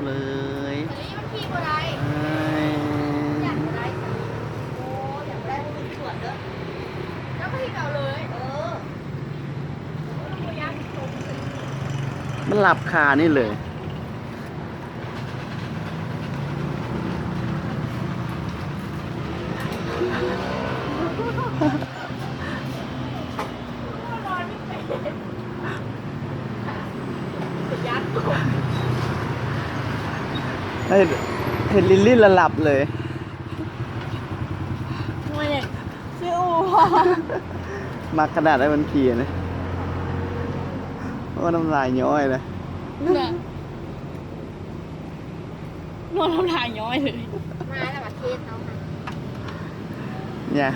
ເລີຍ ອັນນີ້ມັນຂີ່ບໍ່ໄດ້ ເອີຍ ຢາກໄດ້ ໂອ້ ຢາກໄດ້ບໍ່ມີສວນເດີ ເຈົ້າກໍຂີ່ເອົາເລີຍ ເອີ ມັນລັບຄານີ້ເລີຍ. ເຫັນ ເຫັນລິນໆ ລະຫຼັບເລີຍ. ໂອ້ຍ ຊື່ອູ່ ມັກຂະໜາດໃດມັນຂີ່ນະ. ໂອ້ ນ້ຳລາຍຍ້ອຍເລີຍ ນະ ນ້ຳລາຍຍ້ອຍເລີຍ. ມາແລ້ວວ່າເຂດເຮົາຫັ້ນ ຫຍັງ?